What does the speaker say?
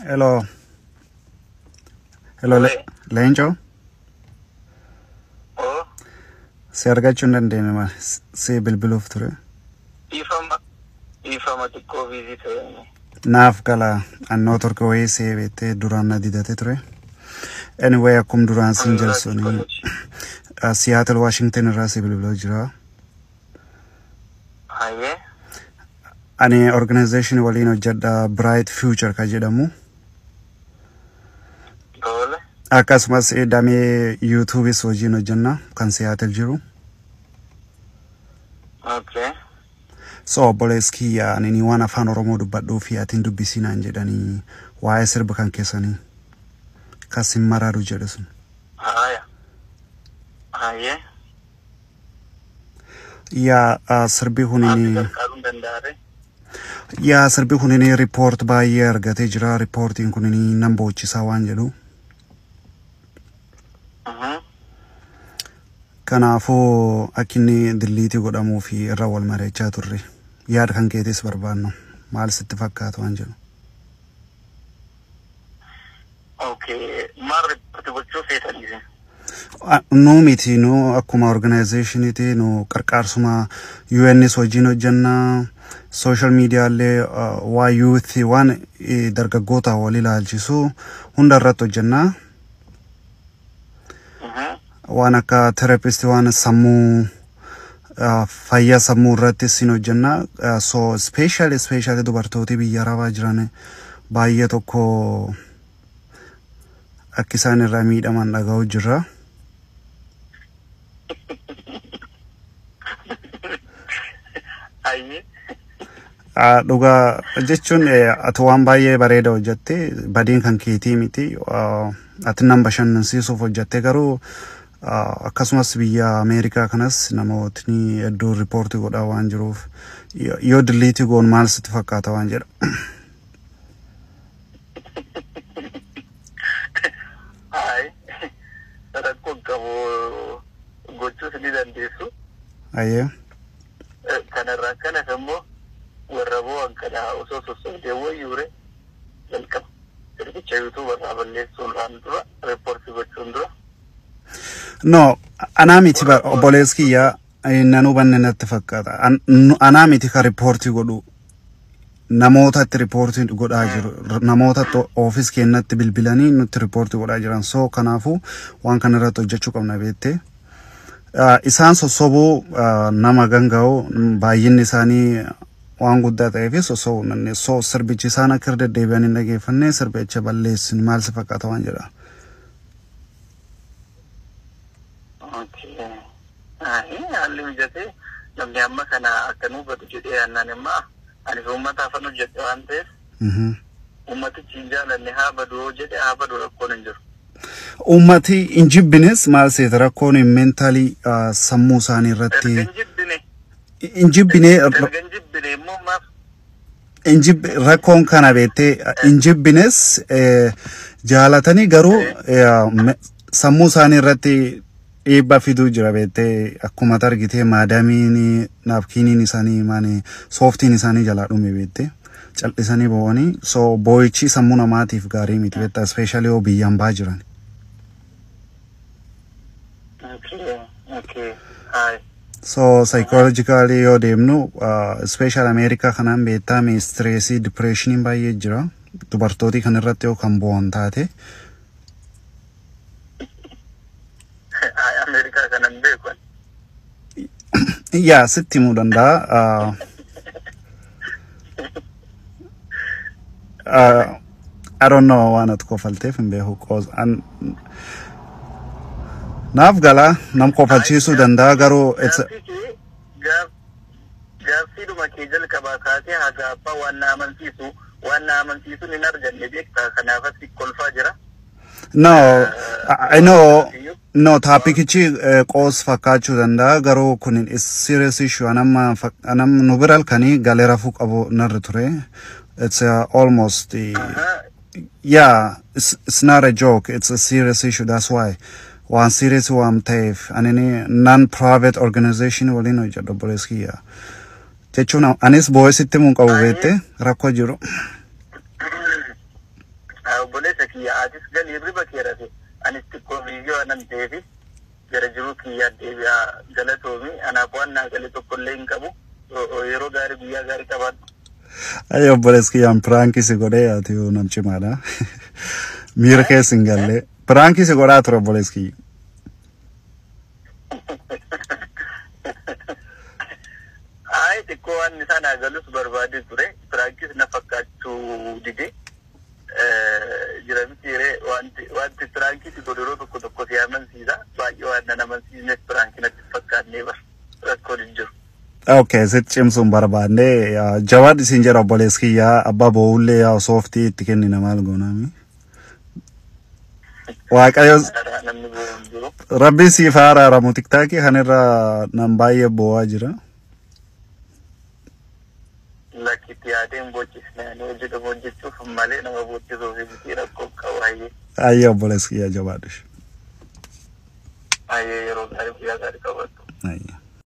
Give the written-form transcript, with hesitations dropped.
Hello. Hello, Leencoo. Oo. Si argachuu hin dandeenye maal si bilbiluuf ture. Dhiifama, dhiifama, xiqqoo busy ta'e. Naaf gala annoo torka wayii see beektee duraan na didate ture. Anyway, akkum duraan siin jalsuni Seattle, Washington irraa si bilbilaa jira. Hayyee. Ani organization waliin hojjedha, Bright Future ka jedhamu. Tole. Akkasumas damee YouTubeis hojiin hojjenna kan Seattle jiru. Okay. So obboleessi kiyya ani waan afaan Oromoo dubbadhuu fi atiin dubbisinaan jedhanii waa'ee sirba kan keessanii kas hin maraaru jedhe sun. Haya. Hayyee. Yaa, sirbi Maal kunini gargaaruu hin danda'are? Yaa, sirbi kunini report baay'ee argatee jira. Reportiin kunini nan boochisaa waan jedhu. Kanaafuu akka inni delete godhamuu fi irra wal mari'achaa turre. Yaada kan keetis barbaannu maal sitti fakkaatu waan jedhu. Okay. Maal report gochuu feetaniisi? Nu miti, nu akkuma organizationiiti nu qarqaarsuma UNs wajjin hojjenna, social media illee, waa youth, waan dargaggoota wal ilaalchisu hunda irratti hojjenna. Waan akka therapist, waan sammuu, fayyaa sammuu irrattis hin hojjenna. So specially dubartooti biyya arabaa jiran baay'ee tokko akka isaan irraa miidhaman dhaga'u jirra. Hayyee. Dhugaa jechuun ati waan baay'ee bareeda hojjette, badiin kan keetii miti. Ati nan bashannansiisuuf hojjette, garuu akkasumas biyya Ameerikaa kanas namootni hedduu report godhaa waan jiruuf yoo delete goon maal sitti fakkaata waan jedha. Hayi. Rakkoo qabu, gochuus ni dandeessu. Ayyee. Kanarraa kanas immoo warra bu'an kana osoo sossobdee wayyuure jalqaba. Sirbicha YouTube irraa balleessuun dura, report gochuun dura. No, anaa miti bara, obboleessi kiyya nan hubanne natti fakkaata. Anaa miti ka report godhu. Namootatti report godhaa jiru. Namootatti office keenyatti bilbilanii nutti report godhaa jiran. So kanaafuu waan kana irratti hojjechuu qabna beektee. Isaan sossobuu nama ganga'u baay'inni isaanii waan guddaa ta'eef sossobuu hin dandeenye. So sirbichi isaan akka irra deddeebi'an hin dhageeffanne sirbicha balleessin maal si fakkaata waan jedha. Okay. Hayi, haalli mijatee namni amma kana akka nu hubatu jedhee yaannaan immoo ani uummataafan hojjedhe waan ta'eef uummatichi hin jaalanne haa badu yoo jedhe haa badu, rakkoon hin jiru. Uummati hin jibbines, maal seeta, rakkoon mental sammuu isaanii irratti Erga hin jibbine hin jibbine erga hin jibbine immoo maaf hin rakkoon kana beektee hin jibbines, jaalatanii garuu sammuu isaanii irratti dhiibbaa fiduu jira beektee. Akkuma argitee maadamiin napkiniin isaanii maani sooftiin isaanii jalaa dhume beektee cal'isanii bo'anii. So boo'ichi sammuu namaatiif gaarii miti beektaa, especially yoo biyyaan baa jiran. Okay. Hayi. So psychologically yoo deemnu, especially Ameerikaa kanaan beektaa stress, depressioniin baay'ee jira. Dubartootii kan irratti yoo kan bo'an taate. Hayi, Ameerikaa kanan beeku. Yaa, sitti himuu danda'a. I don't know waan ati kofalteef hin beeku. Naaf gala, nam kofalchiisuu danda'a garuu it's Gaaffii kee gaaffiidhuma kee jalqabaa kaasee haga abbaa waan na amansiisu hin arganne beektaa, kanaaf asi kolfaa jira. No, I know, no, topicichi qoos fakkaachuu danda'a garuu kun is serious issue. Anamma anam nu bira halkanii galee rafuu qabu narra ture. It's almost yeah, it's not a joke. It's a serious issue. That's why. Waan serious waan ta'eef ani non private organization waliin hojjedha, obboleessi kiyya. Jechuun anis boo'ee sitti himuu hin qabu beektee rakkoo jiru. Kiyya, atis galii hirriba kee rafe. Anis xiqqoo busy waanan ta'eef gara jiruu kiyyaa deebi'aa. Galatoomi, anaaf waan naa gale tokkollee hin qabu. Yeroo gaarii, guyyaa gaarii qabaadhu. Ayyo, obboleessi kiyyaan prank si godhee, ati nam cimaadha. Miira keessa hin galle. Prank si godhaa ture, obboleessi kiyya. Ay, xiqqoo waan isaa naa galus barbaadee ture. Prankis na fakkaachuu dide. Jira miti yeree wanti prank si godhu yeroo tokko tokko si amansiisa. Baay'ee waan nan amansiisneef prank natti fakkaannee bar rakkoon hin jiru. Okay, sitti cimsuun barbaanne. Jawaad isin jedha, obboleessi kiyyaa abbaa bo'ullee yaa sooftii itti kennina, maal goonaami. Waaqayyo Namni bo'u hin jiru. Rabbi siif haa araaramu. TikTokii kanirra nam baay'ee bo'aa jira. Lakkitti yaadee hin boochisne, ani hojii hojjechuuf malee nama boochisuuf miti. Rakkoo qabu, hayyee. Ayyo, obboleessi kiyyaa, jabaadhu. Hayyee, yeroo gaarii, guyyaa gaarii qabaadhu. Ayyo.